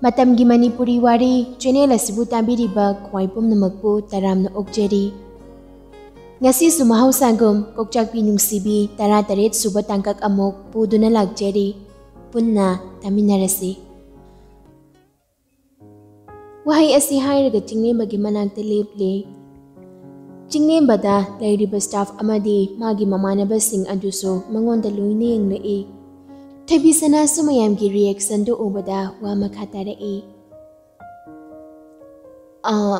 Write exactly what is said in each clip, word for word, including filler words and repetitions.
ꯃꯇꯝꯒꯤ ꯃꯅꯤꯄꯨꯔꯤ ꯋꯥꯔꯤ ꯆꯦꯅꯦꯜ ꯑꯁꯤꯕꯨ ꯇꯥꯕꯤꯔꯤꯕ ꯈ꯭ꯋꯥꯏ ꯄꯨꯝꯅꯃꯛꯄꯨ ꯇꯔꯥꯝꯅ ꯑꯣꯛꯆꯔꯤ꯫ ꯉꯁꯤꯁꯨ ꯃꯍꯧꯁꯥꯒꯨꯝ ꯀꯣꯛꯆꯥꯛꯄꯤ ꯅꯨꯡꯁꯤꯕꯤ ꯇꯔꯥꯇꯔꯦꯠ ꯁꯨꯕ ꯇꯥꯡꯀꯛ ꯑꯃꯨꯛ ꯄꯨꯗꯨꯅ ꯂꯥꯛꯆꯔꯤ꯫ ꯄꯨꯟꯅ ꯇꯥꯃꯤꯟꯅꯔꯁꯤ꯫ ꯋꯥꯍꯩ ꯑꯁꯤ ꯍꯥꯏꯔꯒ ꯆꯤꯡꯂꯦꯝꯕꯒꯤ ꯃꯅꯥꯛꯇ ꯂꯦꯞꯂꯦ꯫ ꯆꯤꯡꯂꯦꯝꯕꯗ ꯂꯩꯔꯤꯕ ꯁ꯭ꯇꯥꯐ ꯑꯃꯗꯤ ꯃꯥꯒꯤ ꯃꯃꯥꯟꯅꯕꯁꯤꯡ ꯑꯗꯨꯁꯨ ꯃꯉꯣꯟꯗ ꯂꯣꯏꯅ ꯌꯦꯡꯂꯛꯏ꯫ ꯊꯣꯏꯕꯤꯁꯅꯥꯁꯨ ꯃꯌꯥꯝꯒꯤ ꯔꯤꯌꯦꯛꯁꯟꯗꯨ ꯎꯕꯗ ꯋꯥ ꯃꯈꯥ ꯇꯥꯔꯛꯏ꯫ "ꯑꯥ,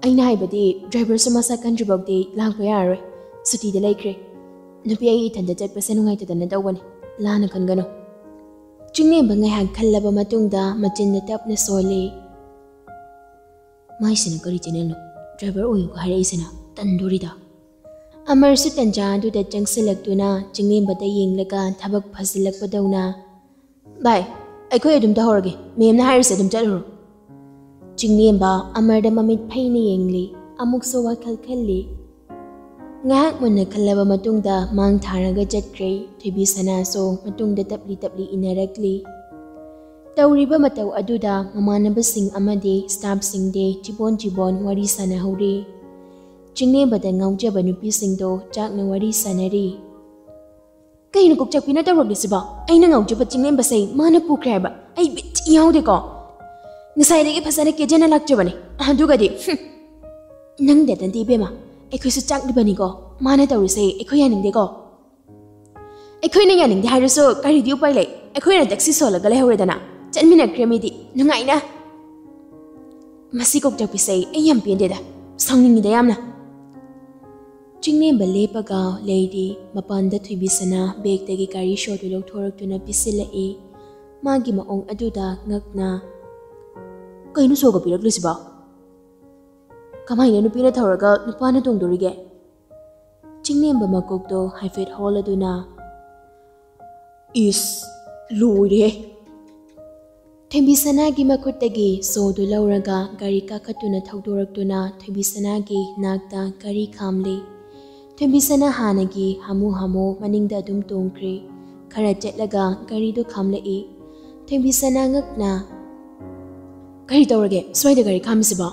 ꯑꯩꯅ ꯍꯥꯏꯕꯗꯤ ꯗ꯭ꯔꯥꯏꯚꯔꯁꯨ ꯃꯁꯥ ꯀꯟꯗ꯭ꯔꯤꯐꯥꯎꯗꯤ ꯂꯥꯛꯄ ꯌꯥꯔꯔꯣꯏ꯫ ꯁꯨꯇꯤꯗ ꯂꯩꯈ꯭ꯔꯦ꯫ ꯅꯨꯄꯤ ꯑꯩ ꯏꯊꯟꯗ ꯆꯠꯄꯁꯦ ꯅꯨꯡꯉꯥꯏꯇꯗꯅ ꯇꯧꯕꯅꯤ꯫ ꯂꯥꯟꯅ ꯈꯟꯒꯅꯨ꯫" ꯆꯤꯡꯂꯦꯝꯕ ꯉꯥꯏꯍꯥꯛ ꯈꯜꯂꯕ ꯃꯇꯨꯡꯗ ꯃꯆꯤꯟꯗ ꯇꯞꯅ ꯁꯣꯜꯂꯤ꯫ "ꯃꯥꯏꯁꯤꯅ ꯀꯔꯤ ꯆꯦꯅꯦꯜꯅꯣ? ꯗ꯭ꯔꯥꯏꯚꯔ ꯑꯣꯏꯌꯨꯒ ꯍꯥꯏꯔꯛꯏꯁꯤꯅ ꯇꯟꯗꯣꯔꯤꯗ꯫" ꯑꯃꯔꯁꯨ ꯇꯟꯖꯥ ꯑꯗꯨꯗ ꯆꯪꯁꯤꯜꯂꯛꯇꯨꯅ ꯆꯤꯡꯂꯦꯝꯕꯗ ꯌꯦꯡꯂꯒ ꯊꯕꯛ ꯐꯖꯤꯜꯂꯛꯄꯗꯧꯅ, "ꯚꯥꯏ, ꯑꯩꯈꯣꯏ ꯑꯗꯨꯝ ꯇꯧꯍꯧꯔꯒꯦ, ꯃꯦꯝꯅ ꯍꯥꯏꯔꯤꯁꯦ ꯑꯗꯨꯝ ꯆꯠꯂꯨꯔꯣ꯫" ꯆꯤꯡꯂꯦꯝꯕ ꯑꯃꯔꯗ ꯃꯃꯤꯠ ꯐꯩꯅ ꯌꯦꯡꯂꯤ, ꯑꯃꯨꯛꯁꯨ ꯋꯥꯈꯜ ꯈꯜꯂꯤ꯫ ꯉꯥꯏꯍꯥꯛ ꯃꯨꯟꯅ ꯈꯜꯂꯕ ꯃꯇꯨꯡꯗ ꯃꯥꯡ ꯊꯥꯔꯒ ꯆꯠꯈ꯭ꯔꯦ꯫ ꯊꯣꯏꯕꯤꯁꯅꯥꯁꯨ ꯃꯇꯨꯡꯗ ꯇꯞꯂꯤ ꯇꯞꯂꯤ ꯏꯟꯅꯔꯛꯂꯤ꯫ ꯇꯧꯔꯤꯕ ꯃꯇꯧ ꯑꯗꯨꯗ ꯃꯃꯥꯟꯅꯕꯁꯤꯡ ꯑꯃꯗꯤ ꯁ꯭ꯇꯥꯐꯁꯤꯡꯗꯤ ꯆꯤꯕꯣꯟ ꯆꯤꯕꯣꯟ ꯋꯥꯔꯤ ꯁꯥꯟꯅꯍꯧꯔꯤ꯫ ꯆꯤꯡꯂꯦꯝꯕꯗ ꯉꯥꯎꯖꯕ ꯅꯨꯄꯤꯁꯤꯡꯗꯣ ꯆꯥꯛꯅ ꯋꯥꯔꯤ ꯁꯥꯟꯅꯔꯤ꯫ "ꯀꯩꯅꯣ ꯀꯣꯛꯆꯥꯛꯄꯤꯅ ꯇꯧꯔꯛꯂꯤꯁꯤꯕꯣ? ꯑꯩꯅ ꯉꯥꯎꯖꯕ ꯆꯤꯡꯂꯦꯝꯕꯁꯦ ꯃꯥꯅ ꯄꯨꯈ꯭ꯔꯦ ꯍꯥꯏꯕ? ꯑꯩ ꯕꯤꯠ ꯌꯥꯎꯗꯦꯀꯣ꯫ ꯉꯁꯥꯏꯗꯒꯤ ꯐꯖꯅ ꯀꯦꯖꯅ ꯂꯥꯛꯆꯕꯅꯦ, ꯑꯗꯨꯒꯗꯤ, ꯍꯨꯝ꯫ ꯅꯪꯗ ꯅꯠꯇꯦ ꯏꯕꯦꯝꯃ, ꯑꯩꯈꯣꯏꯁꯨ ꯆꯥꯛꯂꯤꯕꯅꯤꯀꯣ꯫ ꯃꯥꯅ ꯇꯧꯔꯤꯁꯦ ꯑꯩꯈꯣꯏ ꯌꯥꯅꯤꯡꯗꯦꯀꯣ꯫ ꯑꯩꯈꯣꯏꯅ ꯌꯥꯅꯤꯡꯗꯦ ꯍꯥꯏꯔꯁꯨ ꯀꯔꯤꯗꯤ ꯎꯄꯥꯏ ꯂꯩ? ꯑꯩꯈꯣꯏꯅ ꯇꯦꯛꯁꯤ ꯁꯣꯜꯂꯒ ꯂꯩꯍꯧꯔꯦꯗꯅ, ꯆꯠꯃꯤꯟꯅꯈ꯭ꯔꯦ ꯃꯤꯗꯤ ꯅꯨꯡꯉꯥꯏꯅ꯫ ꯃꯁꯤ ꯀꯣꯛꯆꯥꯛꯄꯤꯁꯦ ꯑꯩ ꯌꯥꯝ ꯄꯦꯟꯗꯦꯗ, ꯁꯥꯎꯅꯤꯡꯉꯤꯗ ꯌꯥꯝꯅ꯫" ꯆꯤꯡꯂꯦꯝꯕ ꯂꯦꯞꯄꯒ ꯂꯩꯔꯤ꯫ ꯃꯄꯥꯟꯗ ꯊꯣꯏꯕꯤꯁꯅꯥ ꯕꯦꯒꯇꯒꯤ ꯒꯥꯔꯤ ꯁꯣꯗꯨ ꯂꯧꯊꯣꯔꯛꯇꯨꯅ ꯄꯤꯁꯤꯜꯂꯛꯏ꯫ ꯃꯥꯒꯤ ꯃꯑꯣꯡ ꯑꯗꯨꯗ ꯉꯛꯅ, "ꯀꯩꯅꯣ ꯁꯣꯒ ꯄꯤꯔꯛꯂꯤꯁꯤꯕꯣ? ꯀꯃꯥꯏꯅ ꯅꯨꯄꯤꯅ ꯊꯧꯔꯒ ꯅꯨꯄꯥꯅ ꯇꯣꯡꯗꯣꯔꯤꯒꯦ?" ꯆꯤꯡꯂꯦꯝꯕ ꯃꯀꯣꯛꯇꯣ ꯍꯥꯏꯐꯦꯠ ꯍꯣꯜꯂꯗꯨꯅ, "ꯏꯁ, ꯂꯣꯏꯔꯦꯍꯦ!" ꯊꯣꯏꯕꯤꯁꯅꯥꯒꯤ ꯃꯈꯨꯠꯇꯒꯤ ꯁꯣꯗꯨ ꯂꯧꯔꯒ ꯒꯥꯔꯤ ꯀꯥꯈꯠꯇꯨꯅ ꯊꯧꯗꯣꯔꯛꯇꯨꯅ ꯊꯣꯏꯕꯤꯁꯅꯥꯒꯤ ꯅꯥꯛꯇ ꯒꯥꯔꯤ ꯈꯥꯝꯂꯦ꯫ ꯊꯣꯏꯕꯤꯁꯅꯥ ꯍꯥꯟꯅꯒꯤ ꯍꯥꯃꯨ ꯍꯥꯃꯨ ꯃꯅꯤꯡꯗ ꯑꯗꯨꯝ ꯇꯣꯡꯈ꯭ꯔꯦ꯫ ꯈꯔ ꯆꯠꯂꯒ ꯒꯥꯔꯤꯗꯨ ꯈꯥꯝꯂꯛꯏ꯫ ꯊꯣꯏꯕꯤꯁꯅꯥ ꯉꯛꯅ, "ꯀꯔꯤ ꯇꯧꯔꯒꯦ? ꯁ꯭ꯋꯥꯏꯗ ꯒꯥꯔꯤ ꯈꯥꯝꯃꯤꯁꯤꯕꯣ?"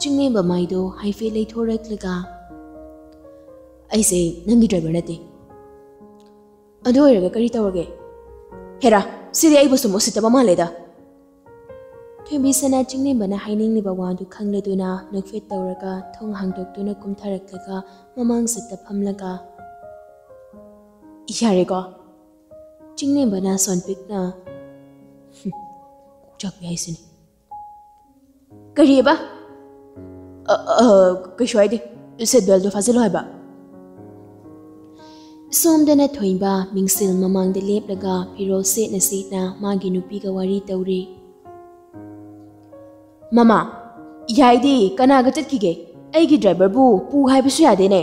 ꯆꯤꯡꯂꯦꯝꯕ ꯃꯥꯏꯗꯣ ꯍꯥꯏꯐꯦꯠ ꯂꯩꯊꯣꯔꯛꯂꯒ, "ꯑꯩꯁꯦ ꯅꯪꯒꯤ ꯗ꯭ꯔꯥꯏꯚꯔ ꯅꯠꯇꯦ꯫ ꯑꯗꯨ ꯑꯣꯏꯔꯒ ꯀꯔꯤ ꯇꯧꯔꯒꯦ? ꯍꯦꯔꯥ, ꯁꯤꯗꯤ ꯑꯩꯕꯨ ꯁꯨꯝ ꯎꯁꯤꯠꯇꯕ ꯃꯥꯜꯂꯦꯗ꯫" ꯊꯣꯏꯕꯤꯁꯅꯥ ꯆꯤꯡꯂꯦꯝꯕꯅ ꯍꯥꯏꯅꯤꯡꯂꯤꯕ ꯋꯥꯗꯨ ꯈꯪꯂꯗꯨꯅ ꯅꯣꯛꯐꯦꯠ ꯇꯧꯔꯒ ꯊꯣꯡ ꯍꯥꯡꯗꯣꯛꯇꯨꯅ ꯀꯨꯝꯊꯔꯛꯂꯒ ꯃꯃꯥꯡ ꯁꯤꯠꯇ ꯐꯝꯂꯒ, "ꯌꯥꯔꯦꯀꯣ?" ꯆꯤꯡꯂꯦꯝꯕꯅ ꯁꯣꯟ ꯄꯤꯛꯅ, "ꯍꯨꯝ, ꯀꯣꯛ ꯆꯥꯛꯄꯤ ꯍꯥꯏꯁꯤꯅꯤ꯫" "ꯀꯔꯤꯑꯕ?" "ꯑ, ꯑ, ꯀꯩꯁꯨ ꯍꯥꯏꯗꯦ꯫ ꯁꯤꯠ ꯕꯦꯜꯗꯣ ꯐꯥꯖꯤꯜꯂꯣ ꯍꯥꯏꯕ꯫" ꯁꯣꯝꯗꯅ ꯊꯣꯏꯕ ꯃꯤꯡꯁꯦꯜ ꯃꯃꯥꯡꯗ ꯂꯦꯞꯂꯒ ꯐꯤꯔꯣꯜ ꯁꯦꯠꯅ ꯁꯦꯠꯅ ꯃꯥꯒꯤ ꯅꯨꯄꯤꯒ ꯋꯥꯔꯤ ꯇꯧꯔꯤ꯫ "ꯃꯃꯥ, ꯌꯥꯏꯗꯤ ꯀꯅꯥꯒ ꯆꯠꯈꯤꯒꯦ? ꯑꯩꯒꯤ ꯗ꯭ꯔꯥꯏꯚꯔꯕꯨ ꯄꯨ ꯍꯥꯏꯕꯁꯨ ꯌꯥꯗꯦꯅꯦ꯫"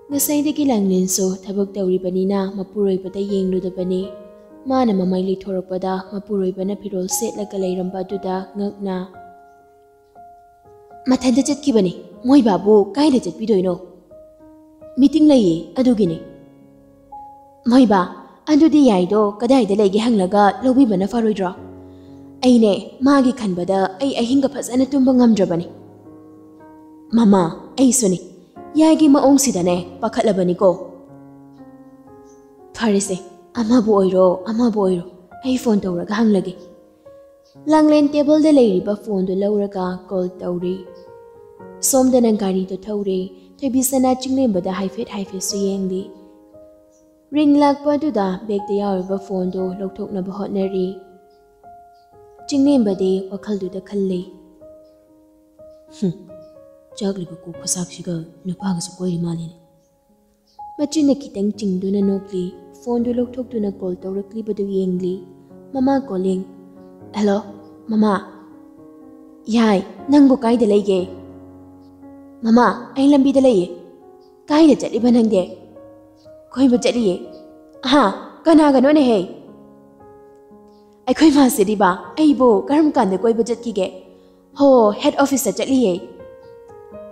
ꯉꯁꯥꯏꯗꯒꯤ ꯂꯥꯡꯂꯦꯟꯁꯨ ꯊꯕꯛ ꯇꯧꯔꯤꯕꯅꯤꯅ ꯃꯄꯨꯔꯣꯏꯕꯗ ꯌꯦꯡꯂꯨꯗꯕꯅꯤ꯫ ꯃꯥꯅ ꯃꯃꯥꯏ ꯂꯩꯊꯣꯔꯛꯄꯗ ꯃꯄꯨꯔꯣꯏꯕꯅ ꯐꯤꯔꯣꯜ ꯁꯦꯠꯂꯒ ꯂꯩꯔꯝꯕ ꯑꯗꯨꯗ ꯉꯛꯅ, "ꯃꯊꯟꯇ ꯆꯠꯈꯤꯕꯅꯤ꯫ ꯃꯣꯏ ꯕꯥꯕꯨ ꯀꯥꯏꯗ ꯆꯠꯄꯤꯗꯣꯏꯅꯣ?" "ꯃꯤꯇꯤꯡ ꯂꯩꯌꯦ, ꯑꯗꯨꯒꯤꯅꯤ꯫" "ꯃꯣꯏ ꯕꯥ, ꯑꯗꯨꯗꯤ ꯌꯥꯏꯗꯣ ꯀꯗꯥꯏꯗ ꯂꯩꯒꯦ ꯍꯪꯂꯒ ꯂꯧꯕꯤꯕꯅ ꯐꯔꯣꯏꯗ꯭ꯔꯣ? ꯑꯩꯅꯦ, ꯃꯥꯒꯤ ꯈꯟꯕꯗ ꯑꯩ ꯑꯍꯤꯡꯒ ꯐꯖꯅ ꯇꯨꯝꯕ ꯉꯝꯗ꯭ꯔꯕꯅꯤ꯫" "ꯃꯃꯥ, ꯑꯩꯁꯨꯅꯤ꯫ ꯌꯥꯏꯒꯤ ꯃꯑꯣꯡꯁꯤꯗꯅꯦ ꯄꯥꯈꯠꯂꯕꯅꯤꯀꯣ꯫" "ꯐꯔꯦꯁꯦ, ꯑꯃꯕꯨ ꯑꯣꯏꯔꯣ ꯑꯃꯕꯨ ꯑꯣꯏꯔꯣ, ꯑꯩ ꯐꯣꯟ ꯇꯧꯔꯒ ꯍꯪꯂꯒꯦ꯫" ꯂꯥꯡꯂꯦꯟ ꯇꯦꯕꯜꯗ ꯂꯩꯔꯤꯕ ꯐꯣꯟꯗꯨ ꯂꯧꯔꯒ ꯀꯣꯜ ꯇꯧꯔꯤ꯫ ꯁꯣꯝꯗꯅ ꯒꯥꯔꯤꯗꯨ ꯊꯧꯔꯦ꯫ ꯊꯣꯏꯕꯤꯁꯅꯥ ꯆꯤꯡꯂꯦꯝꯕꯗ ꯍꯥꯏꯐꯦꯠ ꯍꯥꯏꯐꯦꯠꯁꯨ ꯌꯦꯡꯂꯤ꯫ ꯔꯤꯡ ꯂꯥꯛꯄ ꯑꯗꯨꯗ ꯕꯦꯒꯇ ꯌꯥꯎꯔꯤꯕ ꯐꯣꯟꯗꯨ ꯂꯧꯊꯣꯛꯅꯕ ꯍꯣꯠꯅꯔꯤ꯫ ꯆꯤꯡꯂꯦꯝꯕꯗꯤ ꯋꯥꯈꯜꯗꯨꯗ ꯈꯜꯂꯤ, "ꯍꯨꯝ, ꯆꯥꯛꯂꯤꯕ ꯀꯣꯛ ꯈꯨꯁꯥꯛꯁꯤꯒ ꯅꯨꯄꯥꯒꯁꯨ ꯀꯣꯏꯔꯤ ꯃꯥꯜꯂꯤꯅꯦ꯫" ꯃꯆꯤꯟꯅ ꯈꯤꯇꯪ ꯆꯤꯡꯗꯨꯅ ꯅꯣꯛꯂꯤ꯫ ꯐꯣꯟꯗꯨ ꯂꯧꯊꯣꯛꯇꯨꯅ ꯀꯣꯜ ꯇꯧꯔꯛꯂꯤꯕꯗꯨ ꯌꯦꯡꯂꯤ꯫ "ꯃꯃꯥ calling꯫ Hello, ꯃꯃꯥ꯫" "ꯌꯥꯏ, ꯅꯪꯕꯨ ꯀꯥꯏꯗ ꯂꯩꯒꯦ?" "ꯃꯃꯥ, ꯑꯩ ꯂꯝꯕꯤꯗ ꯂꯩꯌꯦ꯫" "ꯀꯥꯏꯗ ꯆꯠꯂꯤꯕ ꯅꯪꯗꯤ?" "ꯀꯣꯏꯕ ꯆꯠꯂꯤꯌꯦ꯫" "ꯑꯍꯥ, ꯀꯅꯥꯒꯅꯣꯅꯦꯍꯦ?" "ꯑꯩꯈꯣꯏ ꯃꯥꯁꯤꯗꯤꯕ ꯑꯩꯕꯨ ꯀꯔꯝ ꯀꯥꯟꯗ ꯀꯣꯏꯕ ꯆꯠꯈꯤꯒꯦ?" "ꯍꯣ, head officeꯇ ꯆꯠꯂꯤꯌꯦ꯫"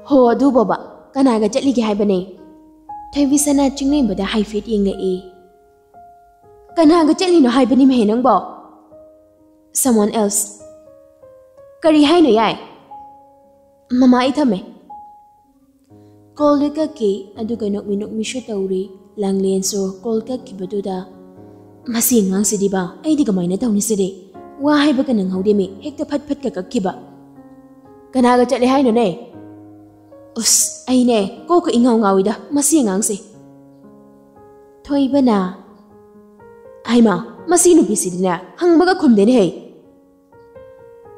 "ꯍꯣ, ꯑꯗꯨꯕꯣꯕ, ꯀꯅꯥꯒ ꯆꯠꯂꯤꯒꯦ ꯍꯥꯏꯕꯅꯦ?" ꯊꯣꯏꯕꯤꯁꯅꯥ ꯆꯤꯡꯂꯦꯝꯕꯗ ꯍꯥꯏꯐꯦꯠ ꯌꯦꯡꯂꯛꯏ꯫ "ꯀꯅꯥꯒ ꯆꯠꯂꯤꯅꯣ ꯍꯥꯏꯕꯅꯤꯃꯍꯦ ꯅꯪꯕꯣ?" Someone else. ꯀꯔꯤ ꯍꯥꯏꯅꯣ ꯌꯥꯏ? ꯃꯃꯥ, ꯑꯩ ꯊꯝꯃꯦ꯫ ꯀꯣꯜꯗꯤ ꯀꯛꯈꯤ, ꯑꯗꯨꯒ ꯅꯣꯛꯃꯤ ꯅꯣꯛꯃꯤꯁꯨ ꯇꯧꯔꯤ꯫ ꯂꯥꯡꯂꯦꯟꯁꯨ ꯀꯣꯜ ꯀꯛꯈꯤꯕꯗꯨꯗ, "ꯃꯁꯤ ꯑꯉꯥꯡꯁꯤꯗꯤꯕ, ꯑꯩꯗꯤ ꯀꯃꯥꯏꯅ ꯇꯧꯅꯤ ꯁꯤꯗꯤ? ꯋꯥ ꯍꯥꯏꯕꯒ ꯅꯪꯍꯧꯗꯦꯃꯤ, ꯍꯦꯛꯇ ꯐꯠ ꯐꯠꯀ ꯀꯛꯈꯤꯕ꯫ ꯀꯅꯥꯒ ꯆꯠꯂꯦ ꯍꯥꯏꯅꯣꯅꯦ? ꯎꯁ, ꯑꯩꯅꯦ ꯀꯣꯛꯀ ꯏꯉꯥꯎ ꯉꯥꯎꯏꯗ ꯃꯁꯤ ꯑꯉꯥꯡꯁꯦ꯫" ꯊꯣꯏꯕꯅ, "ꯍꯩꯃꯥ, ꯃꯁꯤ ꯅꯨꯄꯤꯁꯤꯗꯤꯅꯦ ꯍꯪꯕꯒ ꯈꯨꯝꯗꯦꯅꯦ ꯍꯩ꯫"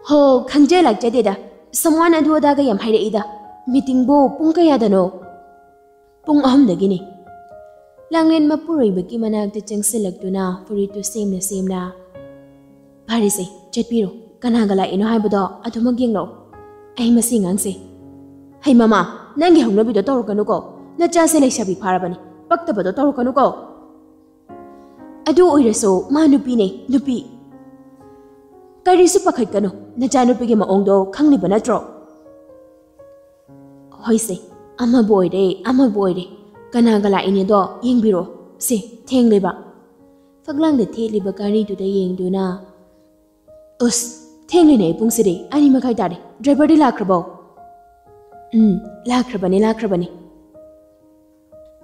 "ꯍꯣ, ꯈꯪꯖ ꯂꯥꯛꯆꯗꯦꯗ, someone ꯑꯗꯨ ꯑꯗꯥꯒ ꯌꯥꯝ ꯍꯥꯏꯔꯛꯏꯗ꯫ ꯃꯤꯇꯤꯡꯕꯨ ꯄꯨꯡ ꯀꯌꯥꯗꯅꯣ?" "ꯄꯨꯡ ꯑꯍꯨꯝꯗꯒꯤꯅꯤ꯫" ꯂꯥꯡꯂꯦꯟ ꯃꯄꯨꯔꯣꯏꯕꯒꯤ ꯃꯅꯥꯛꯇ ꯆꯪꯁꯤꯜꯂꯛꯇꯨꯅ ꯐꯨꯔꯤꯠꯇꯨ ꯁꯦꯝꯅ ꯁꯦꯝꯅ, "ꯐꯔꯦꯁꯦ, ꯆꯠꯄꯤꯔꯣ꯫ ꯀꯅꯥꯒ ꯂꯥꯛꯏꯅꯣ ꯍꯥꯏꯕꯗꯣ ꯑꯗꯨꯃꯛ ꯌꯦꯡꯂꯛꯑꯣ꯫ ꯑꯩ ꯃꯁꯤ ꯑꯉꯥꯡꯁꯦ꯫" "ꯍꯩ ꯃꯃꯥ, ꯅꯪꯒꯤ ꯍꯧꯅꯕꯤꯗꯣ ꯇꯧꯔꯛꯀꯅꯨꯀꯣ꯫ ꯅꯆꯥꯁꯦ ꯂꯩꯁꯥꯕꯤ ꯐꯥꯔꯕꯅꯤ, ꯄꯛꯇꯕꯗꯣ ꯇꯧꯔꯛꯀꯅꯨꯀꯣ꯫" "ꯑꯗꯨ ꯑꯣꯏꯔꯁꯨ ꯃꯥ ꯅꯨꯄꯤꯅꯦ, ꯅꯨꯄꯤ꯫" "ꯀꯔꯤꯁꯨ ꯄꯥꯈꯠꯀꯅꯨ, ꯅꯆꯥꯅꯨꯄꯤꯒꯤ ꯃꯑꯣꯡꯗꯣ ꯈꯪꯂꯤꯕ ꯅꯠꯇ꯭ꯔꯣ?" "ꯍꯣꯏꯁꯦ, ꯑꯃꯕꯨ ꯑꯣꯏꯔꯦ, ꯑꯃꯕꯨ ꯑꯣꯏꯔꯦ꯫ ꯀꯅꯥꯒ ꯂꯥꯛꯏꯅꯦꯗꯣ ꯌꯦꯡꯕꯤꯔꯣ꯫ ꯁꯦ, ꯊꯦꯡꯂꯦꯕ꯫" ꯐꯛꯂꯥꯡꯗ ꯊꯦꯠꯂꯤꯕ ꯘꯔꯤꯗꯨꯗ ꯌꯦꯡꯗꯨꯅ, "ꯎꯁ, ꯊꯦꯡꯂꯦꯅꯦ ꯄꯨꯡꯁꯤꯗꯤ, ꯑꯅꯤ ꯃꯈꯥꯏ ꯇꯥꯔꯦ꯫ ꯗ꯭ꯔꯥꯏꯚꯔꯗꯤ ꯂꯥꯛꯈ꯭ꯔꯕꯣ?" "ꯎꯝ, ꯂꯥꯛꯈ꯭ꯔꯕꯅꯤ, ꯂꯥꯛꯈ꯭ꯔꯕꯅꯤ꯫"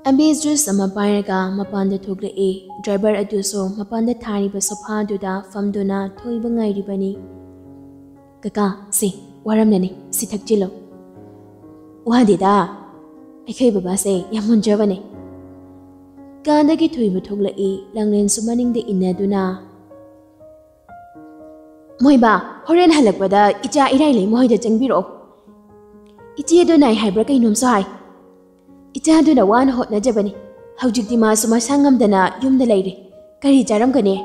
ꯑꯕꯦ ꯖꯨꯁ ꯑꯃ ꯄꯥꯏꯔꯒ ꯃꯄꯥꯟꯗ ꯊꯣꯛꯂꯛꯏ꯫ ꯗ꯭ꯔꯥꯏꯚꯔ ꯑꯗꯨꯁꯨ ꯃꯄꯥꯟꯗ ꯊꯥꯔꯤꯕ ꯁꯣꯐꯥꯗꯨꯗ ꯐꯝꯗꯨꯅ ꯊꯣꯏꯕ ꯉꯥꯏꯔꯤꯕꯅꯤ꯫ "ꯀꯀꯥ, ꯁꯤ ꯋꯥꯔꯝꯂꯅꯤ, ꯁꯤ ꯊꯛꯆꯤꯜꯂꯨ꯫" "ꯋꯥꯗꯦꯗ, ꯑꯩꯈꯣꯏ ꯕꯕꯥꯁꯦ ꯌꯥꯝ ꯃꯨꯟꯖꯕꯅꯦ꯫" ꯀꯥꯗꯒꯤ ꯊꯣꯏꯕ ꯊꯣꯛꯂꯛꯏ꯫ ꯂꯥꯡꯂꯦꯟꯁꯨ ꯃꯅꯤꯡꯗ ꯏꯟꯅꯗꯨꯅ, "ꯃꯣꯏꯕꯥ, ꯍꯣꯔꯦꯟ ꯍꯜꯂꯛꯄꯗ ꯏꯆꯥ ꯏꯔꯥꯏꯂꯩꯃ ꯍꯣꯏꯗ ꯆꯪꯕꯤꯔꯛꯑꯣ꯫ ꯏꯆꯦꯗꯣ ꯅꯥꯏ ꯍꯥꯏꯕ꯭ꯔꯥ ꯀꯩꯅꯣꯝꯁꯨ ꯍꯥꯏ꯫ ꯏꯆꯥꯗꯨꯅ ꯋꯥꯅ ꯍꯣꯠꯅꯖꯕꯅꯤ꯫ ꯍꯧꯖꯤꯛꯇꯤ ꯃꯥꯁꯨ ꯃꯁꯥ ꯉꯝꯗꯅ ꯌꯨꯝꯗ ꯂꯩꯔꯦ꯫ ꯀꯔꯤ ꯆꯥꯔꯝꯒꯅꯤ?"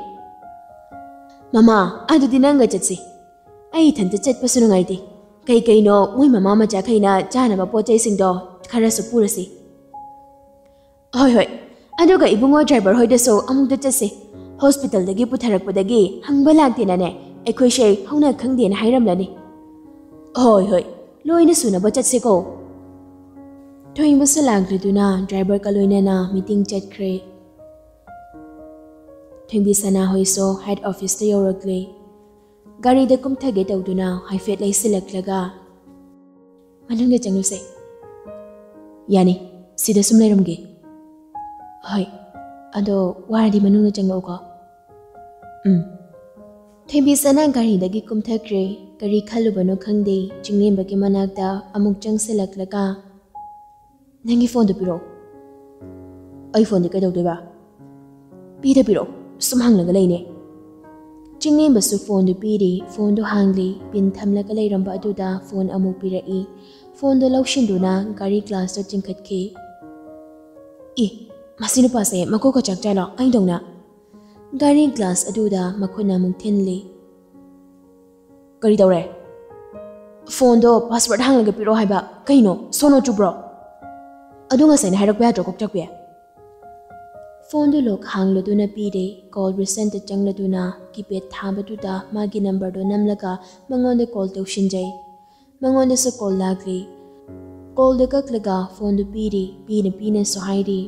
"ꯃꯃꯥ, ꯑꯗꯨꯗꯤ ꯅꯪꯒ ꯆꯠꯁꯤ꯫ ꯑꯩ ꯏꯊꯟꯇ ꯆꯠꯄꯁꯨ ꯅꯨꯡꯉꯥꯏꯇꯦ꯫ ꯀꯩ ꯀꯩꯅꯣ ꯃꯣꯏ ꯃꯃꯥ ꯃꯆꯥꯈꯩꯅ ꯆꯥꯅꯕ ꯄꯣꯠ ꯆꯩꯁꯤꯡꯗꯣ ꯈꯔꯁꯨ ꯄꯨꯔꯁꯤ꯫" "ꯍꯣꯏ, ꯍꯣꯏ꯫ ꯑꯗꯨꯒ ꯏꯕꯨꯡꯉꯣ ꯗ꯭ꯔꯥꯏꯚꯔ ꯍꯣꯏꯗꯁꯨ ꯑꯃꯨꯛꯇ ꯆꯠꯁꯦ꯫ ꯍꯣꯁꯄꯤꯇꯥꯜꯗꯒꯤ ꯄꯨꯊꯔꯛꯄꯗꯒꯤ ꯍꯪꯕ ꯂꯥꯛꯇꯦꯅꯅꯦ, ꯑꯩꯈꯣꯏꯁꯦ ꯍꯧꯅ ꯈꯪꯗꯦꯅ ꯍꯥꯏꯔꯝꯂꯅꯤ꯫" "ꯍꯣꯏ, ꯍꯣꯏ꯫ ꯂꯣꯏꯅ ꯁꯨꯅꯕ ꯆꯠꯁꯦꯀꯣ꯫" ꯊꯣꯏꯕꯁꯨ ꯂꯥꯛꯂꯗꯨꯅ ꯗ꯭ꯔꯥꯏꯚꯔꯒ ꯂꯣꯏꯅꯅ ꯃꯤꯇꯤꯡ ꯆꯠꯈ꯭ꯔꯦ꯫ ꯊꯣꯏꯕꯤ ꯁꯅꯥ ꯍꯣꯏꯁꯨ ꯍꯦꯗ ꯑꯣꯐꯤꯁꯇ ꯌꯧꯔꯛꯂꯦ꯫ ꯒꯥꯔꯤꯗ ꯀꯨꯝꯊꯒꯦ ꯇꯧꯗꯨꯅ ꯍꯥꯏꯐꯦꯠ ꯂꯩꯁꯤꯜꯂꯛꯂꯒ, "ꯃꯅꯨꯡꯗ ꯆꯪꯂꯨꯁꯦ꯫" "ꯌꯥꯅꯤ, ꯁꯤꯗ ꯁꯨꯝ ꯂꯩꯔꯝꯒꯦ꯫" "ꯍꯣꯏ, ꯑꯗꯣ ꯋꯥꯔꯗꯤ ꯃꯅꯨꯡꯗ ꯆꯪꯂꯛꯎꯀꯣ꯫" "ꯎꯝ꯫" ꯊꯣꯏꯕꯤꯁꯅꯥ ꯒꯥꯔꯤꯗꯒꯤ ꯀꯨꯝꯊꯈ꯭ꯔꯦ꯫ ꯀꯔꯤ ꯈꯜꯂꯨꯕꯅꯣ ꯈꯪꯗꯦ, ꯆꯤꯡꯂꯦꯝꯕꯒꯤ ꯃꯅꯥꯛꯇ ꯑꯃꯨꯛ ꯆꯪꯁꯤꯜꯂꯛꯂꯒ, "ꯅꯪꯒꯤ ꯐꯣꯟꯗꯨ ꯄꯤꯔꯛꯑꯣ꯫" "ꯑꯩ ꯐꯣꯟꯗꯤ ꯀꯩꯗꯧꯗꯣꯏꯕ?" "ꯄꯤꯗ ꯄꯤꯔꯛꯑꯣ, ꯁꯨꯝ ꯍꯪꯂꯒ ꯂꯩꯅꯦ꯫" ꯆꯤꯡꯂꯦꯝꯕꯁꯨ ꯐꯣꯟꯗꯨ ꯄꯤꯔꯤ꯫ ꯐꯣꯟꯗꯨ ꯍꯥꯡꯂꯤ꯫ ꯄꯤꯟ ꯊꯝꯂꯒ ꯂꯩꯔꯝꯕ ꯑꯗꯨꯗ ꯐꯣꯟ ꯑꯃꯨꯛ ꯄꯤꯔꯛꯏ꯫ ꯐꯣꯟꯗꯨ ꯂꯧꯁꯤꯟꯗꯨꯅ ꯒꯥꯔꯤ ꯒ꯭ꯂꯥꯁꯇ ꯆꯤꯡꯈꯠꯈꯤ꯫ "ꯏ, ꯃꯁꯤ ꯅꯨꯄꯥꯁꯦ ꯃꯀꯣꯛꯀ ꯆꯥꯛ ꯆꯥꯏꯂꯣ ꯑꯩꯗꯧꯅ?" ꯒꯥꯔꯤ ꯒ꯭ꯂꯥꯁ ꯑꯗꯨꯗ ꯃꯈꯨꯠꯅ ꯑꯃꯨꯛ ꯊꯤꯜꯂꯤ꯫ "ꯀꯔꯤ ꯇꯧꯔꯦ?" "ꯐꯣꯟꯗꯣ ꯄꯥꯁꯋꯥꯔꯗ ꯍꯥꯡꯂꯒ ꯄꯤꯔꯛꯑꯣ ꯍꯥꯏꯕ꯫ ꯀꯩꯅꯣ, ꯁꯣꯅꯣ ꯆꯨꯕ꯭ꯔꯣ? ꯑꯗꯨ ꯉꯁꯥꯏꯅ ꯍꯥꯏꯔꯛꯄ ꯌꯥꯗ꯭ꯔꯣ, ꯀꯣꯛꯆꯥꯛꯄꯤ?" ꯐꯣꯟꯗꯨ ꯂꯣꯛ ꯍꯥꯡꯂꯗꯨꯅ ꯄꯤꯔꯦ꯫ ꯀꯣꯜ ꯔꯤꯁꯦꯟꯠꯇ ꯆꯪꯂꯗꯨꯅ ꯀꯤꯄꯦꯗ ꯊꯥꯕꯗꯨꯗ ꯃꯥꯒꯤ ꯅꯝꯕꯔꯗꯣ ꯅꯝꯂꯒ ꯃꯉꯣꯟꯗ ꯀꯣꯜ ꯇꯧꯁꯤꯟꯖꯩ꯫ ꯃꯉꯣꯟꯗꯁꯨ ꯀꯣꯜ ꯂꯥꯛꯂꯤ꯫ ꯀꯣꯜꯗꯨ ꯀꯛꯂꯒ ꯐꯣꯟꯗꯨ ꯄꯤꯔꯤ꯫ ꯄꯤꯅ ꯄꯤꯅꯁꯨ ꯍꯥꯏꯔꯤ,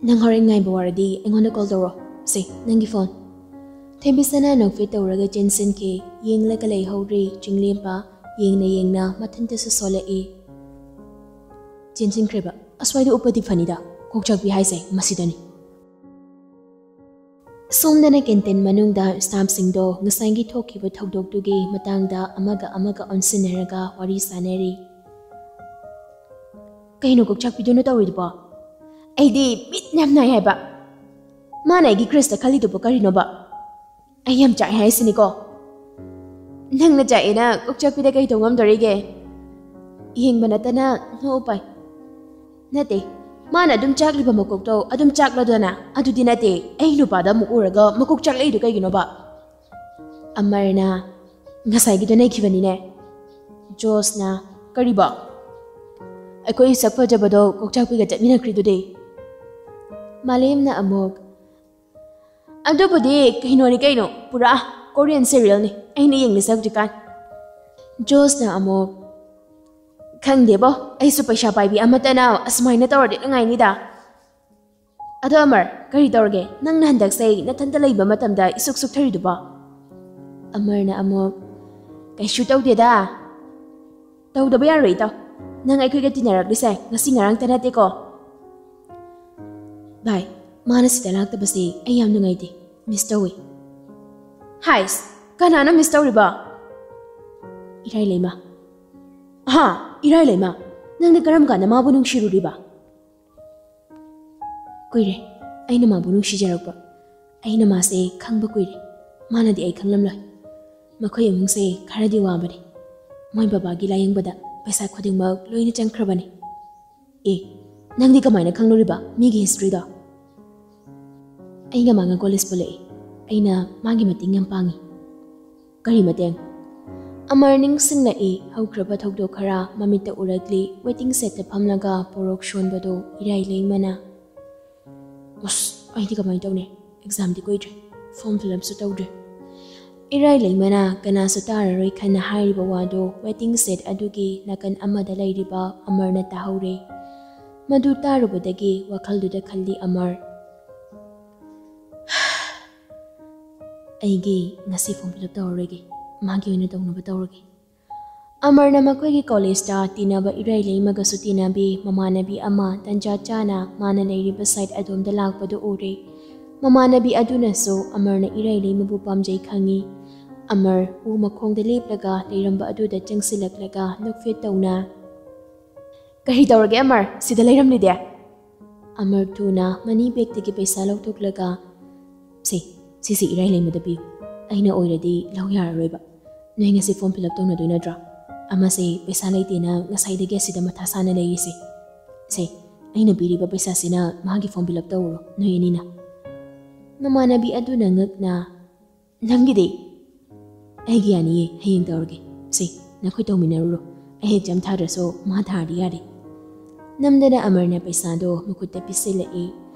"ꯅꯪ ꯍꯣꯔꯦꯟ ꯉꯥꯏꯕ ꯋꯥꯔꯗꯤ ꯑꯩꯉꯣꯟꯗ ꯀꯣꯜ ꯇꯧꯔꯣ꯫ ꯁꯦ, ꯅꯪꯒꯤ ꯐꯣꯟ꯫" ꯊꯣꯏꯕꯤꯁꯅꯥ ꯅꯣꯛꯐꯦꯠ ꯇꯧꯔꯒ ꯆꯦꯟꯁꯤꯟꯈꯤ꯫ ꯌꯦꯡꯂꯒ ꯂꯩꯍꯧꯔꯤ ꯆꯤꯡꯂꯦꯝꯕ꯫ ꯌꯦꯡꯅ ꯌꯦꯡꯅ ꯃꯊꯟꯇꯁꯨ ꯁꯣꯜꯂꯛꯏ꯫ "ꯆꯦꯟꯁꯤꯟꯈ꯭ꯔꯦꯕ꯫ ꯑꯁ꯭ꯋꯥꯏꯗ ꯎꯞꯄꯗꯤ ꯐꯅꯤꯗ꯫ ꯀꯣꯛꯆꯥꯛꯄꯤ ꯍꯥꯏꯁꯦ ꯃꯁꯤꯗꯅꯤ꯫" ꯁꯣꯝꯗꯅ ꯀꯦꯟꯇꯤꯟ ꯃꯅꯨꯡꯗ ꯁ꯭ꯇꯥꯐꯁꯤꯡꯗꯣ ꯉꯁꯥꯏꯒꯤ ꯊꯣꯛꯈꯤꯕ ꯊꯧꯗꯣꯛꯇꯨꯒꯤ ꯃꯇꯥꯡꯗ ꯑꯃꯒ ꯑꯃꯒ ꯑꯣꯟꯁꯤꯟꯅꯔꯒ ꯋꯥꯔꯤ ꯁꯥꯅꯔꯤ꯫ "ꯀꯩꯅꯣ ꯀꯣꯛꯆꯥꯛꯄꯤꯗꯨꯅ ꯇꯧꯔꯤꯗꯨꯕꯣ? ꯑꯩꯗꯤ ꯕꯤꯠ ꯌꯥꯝ ꯅꯥꯏ ꯍꯥꯏꯕ꯫ ꯃꯥꯅ ꯑꯩꯒꯤ ꯀ꯭ꯔꯁꯇ ꯈꯜꯂꯤꯗꯨꯕꯨ ꯀꯔꯤꯅꯣꯕ? ꯑꯩ ꯌꯥꯝ ꯆꯥꯛꯑꯦ ꯍꯥꯏꯁꯤꯅꯤꯀꯣ꯫ ꯅꯪꯅ ꯆꯥꯛꯑꯦꯅ ꯀꯣꯛꯆꯥꯛꯄꯤꯗ ꯀꯩ ꯇꯧ ꯉꯝꯗꯣꯔꯤꯒꯦ? ꯌꯦꯡꯕ ꯅꯠꯇꯅ no ꯎꯄꯥꯏ꯫ ꯅꯠꯇꯦ, ꯃꯥꯅ ꯑꯗꯨꯝ ꯆꯥꯛꯂꯤꯕ ꯃꯀꯣꯛꯇꯣ ꯑꯗꯨꯝ ꯆꯥꯛꯂꯗꯅ꯫ ꯑꯗꯨꯗꯤ ꯅꯠꯇꯦ, ꯑꯩ ꯅꯨꯄꯥꯗ ꯑꯃꯨꯛ ꯎꯔꯒ ꯃꯀꯣꯛ ꯆꯥꯛꯂꯛꯏꯗꯨ ꯀꯩꯒꯤꯅꯣꯕ?" ꯑꯃꯔꯅ, "ꯉꯁꯥꯏꯒꯤꯗꯣ ꯅꯩꯈꯤꯕꯅꯤꯅꯦ꯫" ꯖꯣꯁꯅ, "ꯀꯔꯤꯕꯣ?" "ꯑꯩꯈꯣꯏ ꯁꯛ ꯐꯖꯕꯗꯣ ꯀꯣꯛꯆꯥꯛꯄꯤꯒ ꯆꯠꯃꯤꯟꯅꯈ꯭ꯔꯤꯗꯨꯗꯤ꯫" ꯃꯥꯂꯦꯝꯅ ꯑꯃꯨꯛ, "ꯑꯗꯨꯕꯨꯗꯤ ꯀꯩꯅꯣꯅꯤ ꯀꯩꯅꯣ, ꯄꯨꯔꯥ ꯀꯣꯔꯤꯌꯟ ꯁꯦꯔꯤꯌꯦꯜꯅꯤ ꯑꯩꯅ ꯌꯦꯡꯂꯤꯁꯦ ꯍꯧꯖꯤꯛꯀꯥꯟ꯫" ꯖꯣꯁꯅ ꯑꯃꯨꯛ, "ꯈꯪꯗꯦꯕꯣ, ꯑꯩꯁꯨ ꯄꯩꯁꯥ ꯄꯥꯏꯕꯤ ꯑꯃꯠꯇꯅ ꯑꯁꯨꯃꯥꯏꯅ ꯇꯧꯔꯗꯤ ꯅꯨꯡꯉꯥꯏꯅꯤꯗ꯫ ꯑꯗꯣ ꯑꯃꯔ, ꯀꯔꯤ ꯇꯧꯔꯒꯦ? ꯅꯪꯅ ꯍꯟꯗꯛꯁꯦ ꯅꯊꯟꯇ ꯂꯩꯕ ꯃꯇꯝꯗ ꯏꯁꯨꯛ ꯁꯨꯛꯊꯔꯤꯗꯨꯕꯣ?" ꯑꯃꯔꯅ ꯑꯃꯨꯛ, "ꯀꯩꯁꯨ ꯇꯧꯗꯦꯗ꯫ ꯇꯧꯗꯕ ꯌꯥꯔꯣꯏ, ꯏꯇꯥꯎ꯫ ꯅꯪ ꯑꯩꯈꯣꯏꯒ ꯇꯤꯟꯅꯔꯛꯂꯤꯁꯦ ꯉꯁꯤ ꯉꯔꯥꯡꯇ ꯅꯠꯇꯦꯀꯣ?" "ꯚꯥꯏ, ꯃꯥꯅ ꯁꯤꯗ ꯂꯥꯛꯇꯕꯁꯦ ꯑꯩ ꯌꯥꯝ ꯅꯨꯡꯉꯥꯏꯇꯦ꯫ ꯃꯤꯁ ꯇꯧꯋꯦ꯫" "ꯍꯥꯏꯁ, ꯀꯅꯥꯅ ꯃꯤꯁ ꯇꯧꯔꯤꯕ?" "ꯏꯔꯥꯏ ꯂꯩꯃ꯫" "ꯍꯥ? ꯏꯔꯥꯏ ꯂꯩꯃ? ꯅꯪꯅ ꯀꯔꯝ ꯀꯥꯟꯗ ꯃꯥꯕꯨ ꯅꯨꯡꯁꯤꯔꯨꯔꯤꯕ?" "ꯀꯨꯏꯔꯦ ꯑꯩꯅ ꯃꯥꯕꯨ ꯅꯨꯡꯁꯤꯖꯔꯛꯄ꯫ ꯑꯩꯅ ꯃꯥꯁꯦ ꯈꯪꯕ ꯀꯨꯏꯔꯦ꯫ ꯃꯥꯅꯗꯤ ꯑꯩ ꯈꯪꯂꯝꯂꯣꯏ꯫ ꯃꯈꯣꯏ ꯏꯃꯨꯡꯁꯦ ꯈꯔꯗꯤ ꯋꯥꯕꯅꯤ꯫ ꯃꯣꯏ ꯕꯕꯥꯒꯤ ꯂꯥꯌꯦꯡꯕꯗ ꯄꯩꯁꯥ ꯈꯨꯗꯤꯡꯃꯛ ꯂꯣꯏꯅ ꯆꯪꯈ꯭ꯔꯕꯅꯤ꯫" "ꯑꯦ, ꯅꯪꯗꯤ ꯀꯃꯥꯏꯅ ꯈꯪꯂꯨꯔꯤꯕ ꯃꯤꯒꯤ ꯍꯤꯁꯇ꯭ꯔꯤꯗꯣ?" "ꯑꯩꯒ ꯃꯥꯒ ꯀꯣꯂꯦꯖ ꯄꯨꯜꯂꯛꯏ꯫ ꯑꯩꯅ ꯃꯥꯒꯤ ꯃꯇꯦꯡ ꯌꯥꯝ ꯄꯥꯡꯉꯤ꯫" "ꯀꯔꯤ ꯃꯇꯦꯡ?" ꯑꯃꯔ ꯅꯤꯡꯁꯤꯡꯂꯛꯏ꯫ ꯍꯧꯈ꯭ꯔꯕ ꯊꯧꯗꯣꯛ ꯈꯔ ꯃꯃꯤꯠꯇ ꯎꯔꯛꯂꯤ꯫ ꯋꯦꯇꯤꯡ ꯁꯦꯠꯇ ꯐꯝꯂꯒ ꯄꯣꯔꯣꯛ ꯁꯣꯟꯕꯗꯣ ꯏꯔꯥꯏ ꯂꯩꯃꯅ꯫ "ꯑꯁ, ꯑꯩꯗꯤ ꯀꯃꯥꯏꯅ ꯇꯧꯅꯤ? ꯑꯦꯛꯖꯥꯝꯗꯤ ꯀꯨꯏꯗ꯭ꯔꯦ, ꯐꯣꯔꯝ ꯐꯤꯜ ꯑꯞꯁꯨ ꯇꯧꯗ꯭ꯔꯦ꯫" ꯏꯔꯥꯏ ꯂꯩꯃꯅ ꯀꯅꯥꯁꯨ ꯇꯥꯔꯔꯣꯏ ꯈꯟꯅ ꯍꯥꯏꯔꯤꯕ ꯋꯥꯗꯨ ꯋꯦꯇꯤꯡ ꯁꯦꯠ ꯑꯗꯨꯒꯤ ꯅꯥꯀꯟ ꯑꯃꯗ ꯂꯩꯔꯤꯕ ꯑꯃꯔꯅ ꯇꯥꯍꯧꯔꯦ꯫ ꯃꯗꯨ ꯇꯥꯔꯨꯕꯗꯒꯤ ꯋꯥꯈꯜꯗꯨꯗ ꯈꯜꯂꯤ ꯑꯃꯔ꯫ "ꯑꯩꯒꯤ ꯉꯁꯤ ꯐꯣꯔꯝ ꯐꯤꯜ ꯑꯞ ꯇꯧꯔꯔꯣꯏꯒꯦ, ꯃꯥꯒꯤ ꯑꯣꯏꯅ ꯇꯧꯅꯕ ꯇꯧꯔꯒꯦ꯫" ꯑꯃꯔꯅ ꯃꯈꯣꯏꯒꯤ ꯀꯣꯂꯦꯖꯇ ꯇꯤꯟꯅꯕ ꯏꯔꯥꯏ ꯂꯩꯃꯒꯁꯨ ꯇꯤꯟꯅꯕꯤ ꯃꯃꯥꯟꯅꯕꯤ ꯑꯃ ꯇꯟꯖꯥ ꯆꯥꯅ ꯃꯥꯅ ꯂꯩꯔꯤꯕ ꯁꯥꯏꯠ ꯑꯗꯣꯝꯗ ꯂꯥꯛꯄꯗꯨ ꯎꯔꯦ꯫ ꯃꯃꯥꯟꯅꯕꯤ ꯑꯗꯨꯅꯁꯨ ꯑꯃꯔꯅ ꯏꯔꯥꯏ ꯂꯩꯃꯕꯨ ꯄꯥꯝꯖꯩ ꯈꯪꯉꯤ꯫ ꯑꯃꯔ ꯎ ꯃꯈꯣꯡꯗ ꯂꯦꯞꯂꯒ ꯂꯩꯔꯝꯕ ꯑꯗꯨꯗ ꯆꯪꯁꯤꯜꯂꯛꯂꯒ ꯅꯣꯛꯐꯦꯠ ꯇꯧꯅ, "ꯀꯔꯤ ꯇꯧꯔꯒꯦ ꯑꯃꯔ, ꯁꯤꯗ ꯂꯩꯔꯝꯂꯤꯗꯤ?" ꯑꯃꯔ ꯊꯨꯅ ꯃꯅꯤ ꯕꯦꯒꯇꯒꯤ ꯄꯩꯁꯥ ꯂꯧꯊꯣꯛꯂꯒ, "ꯁꯦ, ꯁꯤꯁꯦ ꯏꯔꯥꯏ ꯂꯩꯃꯗ ꯄꯤꯌꯨ꯫ ꯑꯩꯅ ꯑꯣꯏꯔꯗꯤ ꯂꯧ ꯌꯥꯔꯔꯣꯏꯕ꯫ ꯅꯣꯏ ꯉꯁꯤ ꯐꯣꯔꯝ ꯐꯤꯜ ꯑꯞ ꯇꯧꯅꯗꯣꯏ ꯅꯠꯇ꯭ꯔꯣ? ꯑꯃꯁꯦ ꯄꯩꯁꯥ ꯂꯩꯇꯦꯅ ꯉꯁꯥꯏꯗꯒꯤ ꯑꯁꯤꯗ ꯃꯊꯥ ꯁꯥꯅ ꯂꯩꯔꯤꯁꯦ꯫ ꯁꯦ, ꯑꯩꯅ ꯄꯤꯔꯤꯕ ꯄꯩꯁꯥꯁꯤꯅ ꯃꯥꯒꯤ ꯐꯣꯔꯝ ꯐꯤꯜ ꯑꯞ ꯇꯧꯔꯨꯔꯣ, ꯅꯣꯏ ꯑꯅꯤꯅ꯫" ꯃꯃꯥꯟꯅꯕꯤ ꯑꯗꯨꯅ ꯉꯛꯅ, "ꯅꯪꯒꯤꯗꯤ?" "ꯑꯩꯒꯤ ꯌꯥꯅꯤꯌꯦ, ꯍꯌꯦꯡ ꯇꯧꯔꯒꯦ꯫ ꯁꯦ, ꯅꯈꯣꯏ ꯇꯧꯃꯤꯟꯅꯔꯨꯔꯣ꯫ ꯑꯩ ꯑꯦꯛꯖꯥꯝ ꯊꯥꯗ꯭ꯔꯁꯨ ꯃꯥ ꯊꯥꯔꯗꯤ ꯌꯥꯔꯦ꯫" ꯅꯝꯗꯅ ꯑꯃꯔꯅ ꯄꯩꯁꯥꯗꯣ ꯃꯈꯨꯠꯇ ꯄꯤꯁꯤꯜꯂꯛꯏ꯫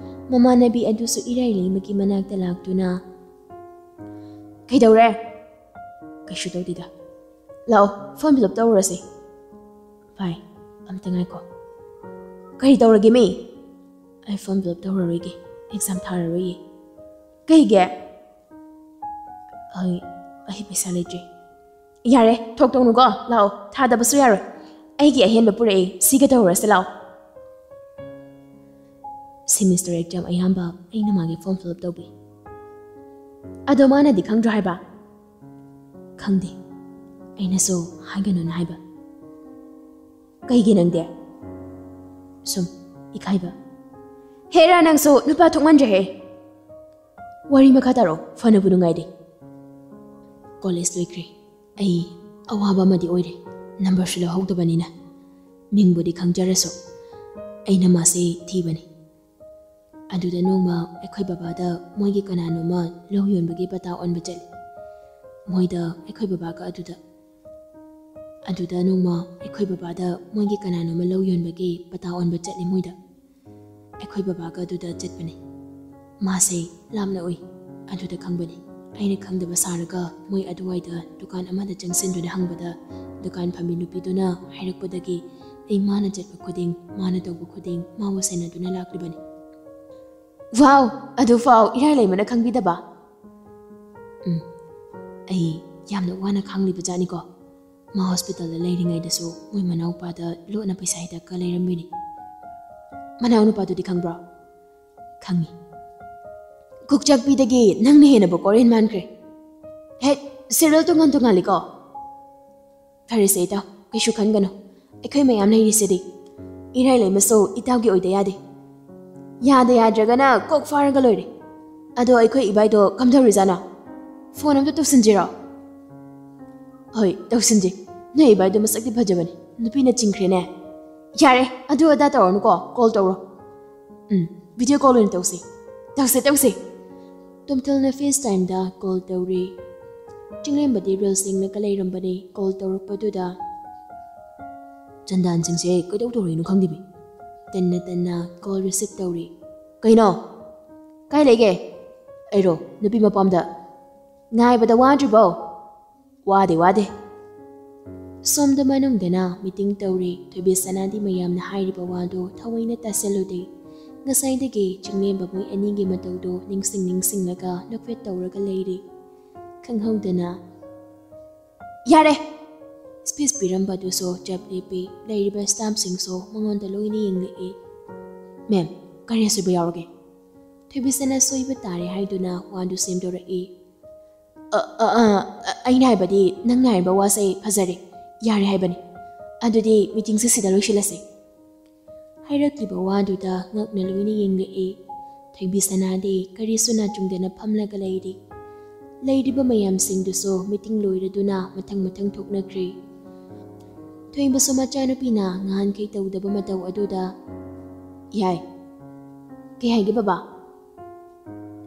ꯃꯃꯥꯟꯅꯕꯤ ꯑꯗꯨꯁꯨ ꯏꯔꯥꯏ ꯂꯩꯃꯒꯤ ꯃꯅꯥꯛꯇ ꯂꯥꯛꯇꯨꯅ, "ꯀꯩꯗꯧꯔꯦ?" "ꯀꯩꯁꯨ ꯇꯧꯗꯦꯗ꯫ ꯂꯥꯛꯑꯣ, ꯐꯣꯔꯝ ꯐꯤꯜ ꯑꯞ ꯇꯧꯔꯨꯔꯁꯦ꯫" "ꯚꯥꯏ, ꯑꯝꯇ ꯉꯥꯏꯈꯣ꯫" "ꯀꯔꯤ ꯇꯧꯔꯒꯦ ꯃꯤ?" "ꯑꯩ ꯐꯣꯔꯝ ꯐꯤꯜ ꯑꯞ ꯇꯧꯔꯔꯣꯏꯒꯦ, ꯑꯦꯛꯖꯥꯝ ꯊꯥꯔꯔꯣꯏꯌꯦ꯫" "ꯀꯩꯒꯤ?" "ꯑꯩ, ꯑꯩ ꯄꯩꯁꯥ ꯂꯩꯇ꯭ꯔꯦ꯫ ꯌꯥꯔꯦ, ꯊꯣꯛꯇꯧꯅꯨꯀꯣ꯫ ꯂꯥꯛꯑꯣ, ꯊꯥꯗꯕꯁꯨ ꯌꯥꯔꯣꯏ꯫ ꯑꯩꯒꯤ ꯑꯍꯦꯟꯕ ꯄꯨꯔꯛꯑꯦ, ꯁꯤꯒ ꯇꯧꯔꯁꯦ, ꯂꯥꯛꯑꯣ꯫ ꯁꯦꯃꯤꯁꯇꯔ ꯑꯦꯛꯖꯥꯝ ꯑꯌꯥꯝꯕ ꯑꯩꯅ ꯃꯥꯒꯤ ꯐꯣꯔꯝ ꯐꯤꯜ ꯑꯞ ꯇꯧꯕꯤ꯫ ꯑꯗꯣ ꯃꯥꯅꯗꯤ ꯈꯪꯗ꯭ꯔꯣ ꯍꯥꯏꯕ? ꯈꯪꯗꯦ, ꯑꯩꯅꯁꯨ ꯍꯥꯏꯒꯅꯨꯅ ꯍꯥꯏꯕ꯫ ꯀꯩꯒꯤ ꯅꯪꯗꯤ? ꯁꯨꯝ ꯏꯀꯥꯏꯕ꯫ ꯍꯦꯔꯥ, ꯅꯪꯁꯨ ꯅꯨꯄꯥ ꯊꯣꯛꯃꯟꯗ꯭ꯔꯦꯍꯦ꯫ ꯋꯥꯔꯤ ꯃꯈꯥ ꯇꯥꯔꯣ, ꯐꯅꯕꯨ ꯅꯨꯡꯉꯥꯏꯔꯤ꯫ ꯀꯣꯂꯦꯖ ꯂꯣꯏꯈ꯭ꯔꯦ꯫ ꯑꯩ ꯑꯋꯥꯕ ꯑꯃꯗꯤ ꯑꯣꯏꯔꯦ, ꯅꯝꯕꯔꯁꯨ ꯂꯧꯍꯧꯗꯕꯅꯤꯅ꯫ ꯃꯤꯡꯕꯨꯗꯤ ꯈꯪꯖꯔꯁꯨ, ꯑꯩꯅ ꯃꯥꯁꯦ ꯊꯤꯕꯅꯤ꯫ ꯑꯗꯨꯗ ꯅꯣꯡꯃ ꯑꯩꯈꯣꯏ ꯕꯕꯥꯗ ꯃꯣꯏꯒꯤ ꯀꯅꯥꯅꯣꯃ ꯂꯧ ꯌꯣꯟꯕꯒꯤ ꯄꯇꯥ ꯑꯣꯟꯕ ꯆꯠꯂꯤ꯫ ꯃꯣꯏꯗ ꯑꯩꯈꯣꯏ ꯕꯕꯥꯒ ꯑꯗꯨꯗ ꯑꯗꯨꯗ ꯅꯣꯡꯃ ꯑꯩꯈꯣꯏ ꯕꯕꯥꯗ ꯃꯣꯏꯒꯤ ꯀꯅꯥꯅꯣꯃ ꯂꯧ ꯌꯣꯟꯕꯒꯤ ꯄꯇꯥ ꯑꯣꯟꯕ ꯆꯠꯂꯤ ꯃꯣꯏꯗ꯫ ꯑꯩꯈꯣꯏ ꯕꯕꯥꯒ ꯑꯗꯨꯗ ꯆꯠꯄꯅꯤ꯫ ꯃꯥꯁꯦ ꯂꯥꯞꯅ ꯎꯏ꯫ ꯑꯗꯨꯗ ꯈꯪꯕꯅꯤ꯫ ꯑꯩꯅ ꯈꯪꯗꯕ ꯁꯥꯔꯒ ꯃꯣꯏ ꯑꯗꯨꯋꯥꯏꯗ ꯗꯨꯀꯥꯟ ꯑꯃꯗ ꯆꯪꯁꯤꯟꯗꯨꯅ ꯍꯪꯕꯗ, ꯗꯨꯀꯥꯟ ꯐꯝꯕꯤ ꯅꯨꯄꯤꯗꯨꯅ ꯍꯥꯏꯔꯛꯄꯗꯒꯤ ꯑꯩ ꯃꯥꯅ ꯆꯠꯄ ꯈꯨꯗꯤꯡ, ꯃꯥꯅ ꯇꯧꯕ ꯈꯨꯗꯤꯡ ꯃꯥꯕꯨ ꯁꯦꯟꯅꯗꯨꯅ ꯂꯥꯛꯂꯤꯕꯅꯤ꯫ ꯋꯥꯎ! ꯑꯗꯨꯐꯥꯎ ꯏꯔꯥꯏ ꯂꯩꯃꯅ ꯈꯪꯕꯤꯗꯕ? ꯎꯝ, ꯑꯩ ꯌꯥꯝꯅ ꯋꯥꯅ ꯈꯥꯡꯂꯤꯕ ꯖꯥꯠꯅꯤꯀꯣ꯫ ꯃꯥ ꯍꯣꯁꯄꯤꯇꯥꯜꯗ ꯂꯩꯔꯤꯉꯩꯗꯁꯨ ꯃꯣꯏ ꯃꯅꯥꯎꯄꯥꯗ ꯂꯣꯠꯅ ꯄꯩꯁꯥ ꯍꯤꯗꯥꯛꯀ ꯂꯩꯔꯝꯃꯤꯅꯤ꯫ ꯃꯅꯥꯎꯅꯨꯄꯥꯗꯨꯗꯤ ꯈꯪꯕ꯭ꯔꯣ? ꯈꯪꯉꯤ꯫ ꯀꯣꯛꯆꯥꯛꯄꯤꯗꯒꯤ ꯅꯪꯅ ꯍꯦꯟꯅꯕꯨ ꯀꯣꯔꯤꯌꯟ ꯃꯥꯟꯈ꯭ꯔꯦ꯫ ꯍꯦꯛ, ꯁꯤꯔꯤꯌꯦꯜ ꯇꯣꯉꯥꯟ ꯇꯣꯉꯥꯜꯂꯤꯀꯣ꯫ ꯐꯔꯦꯁꯦ ꯏꯇꯥꯎ, ꯀꯩꯁꯨ ꯈꯟꯒꯅꯨ, ꯑꯩꯈꯣꯏ ꯃꯌꯥꯝ ꯂꯩꯔꯤꯁꯤꯗꯤ꯫ ꯏꯔꯥꯏ ꯂꯩꯃꯁꯨ ꯏꯇꯥꯎꯒꯤ ꯑꯣꯏꯗ ꯌꯥꯗꯦ꯫ ꯌꯥꯗ ꯌꯥꯗ꯭ꯔꯒꯅ ꯀꯣꯛ ꯐꯥꯔꯒ ꯂꯣꯏꯔꯦ꯫ ꯑꯗꯣ ꯑꯩꯈꯣꯏ ꯏꯕꯥꯏꯗꯣ ꯀꯝꯗꯧꯔꯤꯖꯥꯠꯅꯣ? ꯐꯣꯟ ꯑꯝꯇ ꯇꯧꯁꯤꯟꯁꯤꯔꯣ? ꯍꯣꯏ, ꯇꯧꯁꯤꯟꯁꯤ꯫ ꯅꯣꯏ ꯏꯕꯥꯏꯗꯣ ꯃꯁꯛꯇꯤ ꯐꯖꯕꯅꯤ, ꯅꯨꯄꯤꯅ ꯆꯤꯡꯈ꯭ꯔꯦꯅꯦ꯫ ꯌꯥꯔꯦ, ꯑꯗꯨ ꯑꯗꯥ ꯇꯧꯔꯅꯨꯀꯣ, ꯀꯣꯜ ꯇꯧꯔꯣ꯫ ꯎꯝ, ꯚꯤꯗꯤꯑꯣ ꯀꯣꯜ ꯑꯣꯏꯅ ꯇꯧꯁꯤ꯫ ꯇꯧꯁꯦ, ꯇꯧꯁꯦ꯫ ꯇꯣꯝꯊꯤꯜꯅ ꯐꯦꯁ ꯇꯥꯏꯝꯗ ꯀꯣꯜ ꯇꯧꯔꯤ꯫ ꯆꯤꯡꯂꯦꯝꯕꯗꯤ ꯔꯤꯜꯁ ꯌꯦꯡꯂꯒ ꯂꯩꯔꯝꯕꯅꯤ꯫ ꯀꯣꯜ ꯇꯧꯔꯛꯄꯗꯨꯗ ꯆꯟꯗꯥꯟꯁꯤꯡꯁꯦ ꯀꯩꯗꯧ ꯇꯧꯔꯤꯅꯣ ꯈꯪꯗꯦꯃꯤ꯫ ꯇꯟꯅ ꯇꯟꯅ ꯀꯣꯜ ꯔꯤꯁꯤꯞ ꯇꯧꯔꯤ꯫ ꯀꯩꯅꯣ? ꯀꯥꯏ ꯂꯩꯒꯦ? ꯑꯩꯔꯣ, ꯅꯨꯄꯤ ꯃꯄꯥꯝꯗ꯫ ꯉꯥꯏꯕꯗ ꯋꯥꯗ꯭ꯔꯤꯕꯣ? ꯋꯥꯗꯦ, ꯋꯥꯗꯦ꯫ ꯁꯣꯝꯗ ꯃꯅꯨꯡꯗꯅ ꯃꯤꯇꯤꯡ ꯇꯧꯔꯤ꯫ ꯊꯣꯏꯕꯤ ꯁꯅꯥꯗꯤ ꯃꯌꯥꯝꯅ ꯍꯥꯏꯔꯤꯕ ꯋꯥꯗꯣ ꯊꯑꯣꯏꯅ ꯇꯥꯁꯜꯂꯨꯗꯦ꯫ ꯉꯁꯥꯏꯗꯒꯤ ꯆꯤꯡꯂꯦꯝꯕ ꯃꯣꯏ ꯑꯅꯤꯒꯤ ꯃꯇꯧꯗꯣ ꯅꯤꯡꯁꯤꯡ ꯅꯤꯡꯁꯤꯡꯂꯒ ꯅꯣꯛꯐꯦꯠ ꯇꯧꯔꯒ ꯂꯩꯔꯤ꯫ ꯈꯪꯍꯧꯗꯅ "ꯌꯥꯔꯦ!" ꯁ꯭ꯄꯤꯆ ꯄꯤꯔꯝꯕꯗꯨꯁꯨ ꯆꯞ ꯂꯦꯞꯄꯤ꯫ ꯂꯩꯔꯤꯕ ꯁ꯭ꯇꯥꯐꯁꯤꯡꯁꯨ ꯃꯉꯣꯟꯗ ꯂꯣꯏꯅ ꯌꯦꯡꯂꯛꯏ꯫ "ꯃꯦꯝ, ꯀꯔꯤ ꯑꯁꯣꯏꯕ ꯌꯥꯎꯔꯒꯦ?" ꯊꯣꯏꯕꯤꯁꯅꯥ ꯁꯣꯏꯕ ꯇꯥꯔꯦ ꯍꯥꯏꯗꯨꯅ ꯋꯥꯗꯨ ꯁꯦꯝꯗꯣꯔꯛꯏ꯫ "ꯑ, ꯑ, ꯑ, ꯑ, ꯑꯩꯅ ꯍꯥꯏꯕꯗꯤ ꯅꯪꯅ ꯍꯥꯏꯔꯤꯕ ꯋꯥꯁꯦ ꯐꯖꯔꯦ, ꯌꯥꯔꯦ ꯍꯥꯏꯕꯅꯤ꯫ ꯑꯗꯨꯗꯤ ꯃꯤꯇꯤꯡꯁꯦ ꯁꯤꯗ ꯂꯣꯏꯁꯤꯜꯂꯁꯤ꯫" ꯍꯥꯏꯔꯛꯂꯤꯕ ꯋꯥꯗꯨꯗ ꯉꯛꯅ ꯂꯣꯏꯅ ꯌꯦꯡꯂꯛꯏ꯫ ꯊꯣꯏꯕꯤꯁꯅꯥꯗꯤ ꯀꯔꯤꯁꯨ ꯅꯥꯆꯨꯡꯗꯅ ꯐꯝꯂꯒ ꯂꯩꯔꯤ꯫ ꯂꯩꯔꯤꯕ ꯃꯌꯥꯝꯁꯤꯡꯗꯨꯁꯨ ꯃꯤꯇꯤꯡ ꯂꯣꯏꯔꯗꯨꯅ ꯃꯊꯪ ꯃꯊꯪ ꯊꯣꯛꯅꯈ꯭ꯔꯦ꯫ ꯊꯣꯏꯕꯁꯨ ꯃꯆꯥꯅꯨꯄꯤꯅ ꯉꯍꯥꯟꯈꯩ ꯇꯧꯗꯕ ꯃꯇꯧ ꯑꯗꯨꯗ, "ꯌꯥꯏ, ꯀꯩ ꯍꯥꯏꯒꯦ ꯕꯕꯥ?"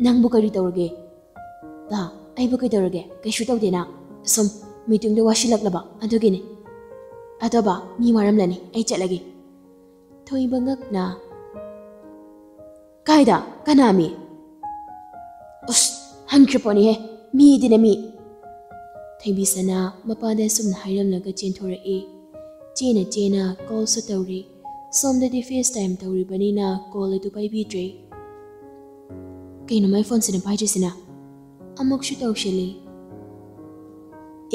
"ꯅꯪꯕꯨ ꯀꯔꯤ ꯇꯧꯔꯒꯦ?" "ꯕꯥ, ꯑꯩꯕꯨ ꯀꯩꯗꯧꯔꯒꯦ? ꯀꯩꯁꯨ ꯇꯧꯗꯦꯅ꯫ ꯁꯨꯝ ꯃꯤꯇꯤꯡꯗꯣ ꯋꯥꯁꯤꯜꯂꯛꯂꯕ ꯑꯗꯨꯒꯤꯅꯤ꯫ ꯑꯗꯣ ꯕꯥ, ꯃꯤ ꯋꯥꯔꯝꯂꯅꯤ, ꯑꯩ ꯆꯠꯂꯒꯦ꯫" ꯊꯣꯏꯕ ꯉꯛꯅ, "ꯀꯥꯏꯗ? ꯀꯅꯥ ꯃꯤ?" "ꯎꯁ, ꯍꯟꯈ꯭ꯔ ꯄꯣꯠꯅꯤꯍꯦ, ꯃꯤꯗꯤꯅ ꯃꯤ꯫" ꯊꯣꯏꯕꯤꯁꯅꯥ ꯃꯄꯥꯗ ꯑꯁꯨꯝꯅ ꯍꯥꯏꯔꯝꯂꯒ ꯆꯦꯟꯊꯣꯔꯛꯏ꯫ ꯆꯦꯅ ꯆꯦꯅ ꯀꯣꯜꯁꯨ ꯇꯧꯔꯤ꯫ ꯁꯣꯝꯗꯗꯤ ꯐꯦꯁ ꯇꯥꯏꯝ ꯇꯧꯔꯤꯕꯅꯤꯅ ꯀꯣꯜ ꯑꯗꯨ ꯄꯥꯏꯕꯤꯗ꯭ꯔꯦ꯫ "ꯀꯩꯅꯣ ꯃꯥꯏ ꯐꯣꯟꯁꯤꯅ ꯄꯥꯏꯗ꯭ꯔꯤꯁꯤꯅ?" ꯑꯃꯨꯛꯁꯨ ꯇꯧꯁꯤꯜꯂꯤ꯫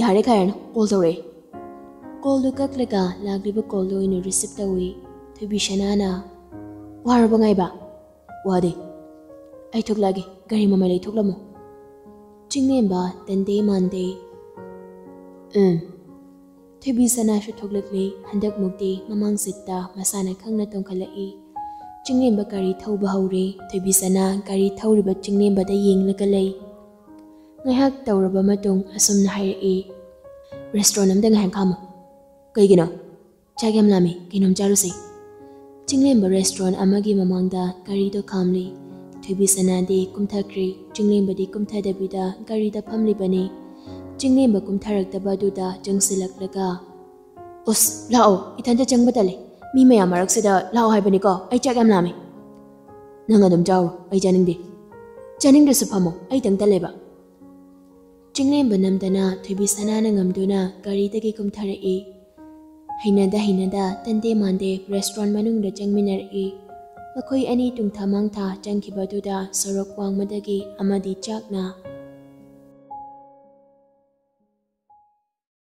"ꯌꯥꯔꯦ ꯈꯥꯏꯔꯅꯨ, ꯀꯣꯜ ꯇꯧꯔꯛꯑꯦ꯫" ꯀꯣꯜꯗꯨ ꯀꯛꯂꯒ ꯂꯥꯛꯂꯤꯕ ꯀꯣꯜꯗꯨ ꯑꯣꯏꯅ ꯔꯤꯁꯤꯞ ꯇꯧꯏ꯫ ꯊꯣꯏꯕꯤꯁꯅꯥꯅ, "ꯋꯥꯔꯕ ꯉꯥꯏꯕ?" "ꯋꯥꯗꯦ꯫ ꯑꯩ ꯊꯣꯛꯂꯛꯑꯒꯦ, ꯒꯥꯔꯤ ꯃꯃꯥꯏ ꯂꯩꯊꯣꯛꯂꯝꯃꯣ꯫" ꯆꯤꯡꯂꯦꯝꯕ ꯇꯟꯗꯦ ꯃꯥꯟꯗꯦ꯫ "ꯎꯝ꯫" ꯊꯣꯏꯕꯤꯁꯅꯥꯁꯨ ꯊꯣꯛꯂꯛꯂꯦ꯫ ꯍꯟꯗꯛꯃꯨꯛꯇꯤ ꯃꯃꯥꯡ ꯁꯤꯠꯇ ꯃꯁꯥꯅ ꯈꯪꯅ ꯇꯣꯡꯈꯠꯂꯛꯏ꯫ ꯆꯤꯡꯂꯦꯝꯕ ꯒꯥꯔꯤ ꯊꯧꯕ ꯍꯧꯔꯦ꯫ ꯊꯣꯏꯕꯤꯁꯅꯥ ꯒꯥꯔꯤ ꯊꯧꯔꯤꯕ ꯆꯤꯡꯂꯦꯝꯕꯗ ꯌꯦꯡꯂꯒ ꯂꯩ꯫ ꯉꯥꯏꯍꯥꯛ ꯇꯧꯔꯕ ꯃꯇꯨꯡ ꯑꯁꯨꯝꯅ ꯍꯥꯏꯔꯛꯏ, "ꯔꯦꯁꯇꯨꯔꯦꯟ ꯑꯝꯗ ꯉꯥꯏꯍꯥꯛ ꯈꯥꯝꯃꯨ꯫" "ꯀꯩꯒꯤꯅꯣ?" "ꯆꯥꯛ ꯌꯥꯝ ꯂꯥꯝꯃꯤ, ꯀꯩꯅꯣꯝ ꯆꯥꯔꯨꯁꯦ꯫" ꯆꯤꯡꯂꯦꯝꯕ ꯔꯦꯁꯇꯨꯔꯦꯟ ꯑꯃꯒꯤ ꯃꯃꯥꯡꯗ ꯒꯥꯔꯤꯗꯣ ꯈꯥꯝꯂꯤ꯫ ꯊꯣꯏꯕꯤꯁꯅꯥꯗꯤ ꯀꯨꯝꯊꯈ꯭ꯔꯦ꯫ ꯆꯤꯡꯂꯦꯝꯕꯗꯤ ꯀꯨꯝꯊꯗꯕꯤꯗ ꯒꯥꯔꯤꯗ ꯐꯝꯂꯤꯕꯅꯤ꯫ ꯆꯤꯡꯂꯦꯝꯕ ꯀꯨꯝꯊꯔꯛꯇꯕ ꯑꯗꯨꯗ ꯆꯪꯁꯤꯜꯂꯛꯂꯒ, "ꯎꯁ, ꯂꯥꯛꯑꯣ, ꯏꯊꯟꯇ ꯆꯪꯕ ꯇꯜꯂꯦ꯫ ꯃꯤ ꯃꯌꯥꯝ ꯃꯔꯛꯁꯤꯗ ꯂꯥꯛꯑꯣ ꯍꯥꯏꯕꯅꯤꯀꯣ, ꯑꯩ ꯆꯥꯛ ꯌꯥꯝ ꯂꯥꯝꯃꯦ꯫" "ꯅꯪ ꯑꯗꯨꯝ ꯆꯥꯎꯔꯣ, ꯑꯩ ꯆꯥꯅꯤꯡꯗꯦ꯫" "ꯆꯥꯅꯤꯡꯗ꯭ꯔꯁꯨ ꯐꯝꯃꯣ, ꯑꯩ ꯇꯪ ꯇꯜꯂꯦꯕ꯫" ꯆꯤꯡꯂꯦꯝꯕ ꯅꯝꯗꯅ ꯊꯣꯏꯕꯤꯁꯅꯥꯅ ꯉꯝꯗꯨꯅ ꯒꯥꯔꯤꯗꯒꯤ ꯀꯨꯝꯊꯔꯛꯏ꯫ ꯍꯩꯅꯗ ꯍꯩꯅꯗ ꯇꯟꯗꯦ ꯃꯥꯟꯗꯦ ꯔꯦꯁꯇꯨꯔꯦꯟ ꯃꯅꯨꯡꯗ ꯆꯪꯃꯤꯟꯅꯔꯛꯏ꯫ ꯃꯈꯣꯏ ꯑꯅꯤ ꯇꯨꯡꯊ ꯃꯥꯡꯊ ꯆꯪꯈꯤꯕꯗꯨꯗ ꯁꯣꯔꯣꯛ ꯋꯥꯡꯃꯗꯒꯤ ꯑꯃꯗꯤ ꯆꯥꯛꯅ